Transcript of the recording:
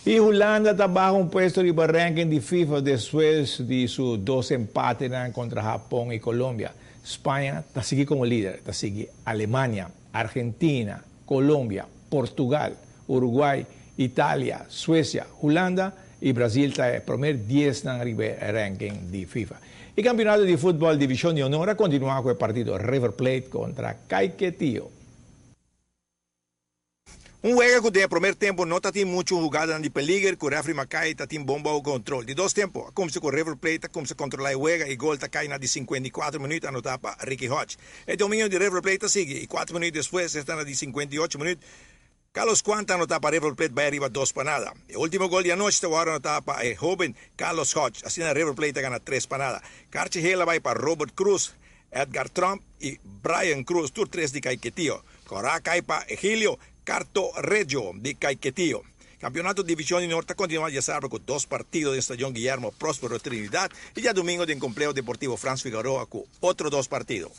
Y Hulanda ta baha un puesto di ranking di FIFA despues di su dos empate contra Japon y Colombia. Spaña ta sigui como lider, ta sigui Alemania, Argentina, Colombia, Portugal, Uruguay, Italia, Suecia, Hulanda y Brasil ta prome 10 na ranking di FIFA. E campeonato di futbol Division di Honor a continua cu e partido River Plate contra Caiquetio. Un wega cu den prome tempo no tabatin mucho hugada di peliger, cu referee Mackay tabatin bon control. Di dos tempo, cuminsa cu River Plate, cuminsa controla e wega y gol ta cay na di 54 minuut, anota pa Ricky Hodge. E dominio di River Plate sigui y 4 minuut despues, ta na di 58 minuut, Carlos Quanta anota pa River Plate bay ariba 2-0. E ultimo gol di anochi awor anota pa e hoben Carlos Hodge. Asina River Plate gana 3-0. Carchi hela bay pa Robert Cruz, Edgar Trump y Brian Cruz, tur tres di Caiquetio. Cora cay pa Egilio Carto Reggio di Caiquetio. Campeonato Division di Norte continua diasabra cu dos partido na Stadion Guillermo Prospero Trinidad y diadomingo den Compleho Deportivo Frans Figueroa cu otro dos partido.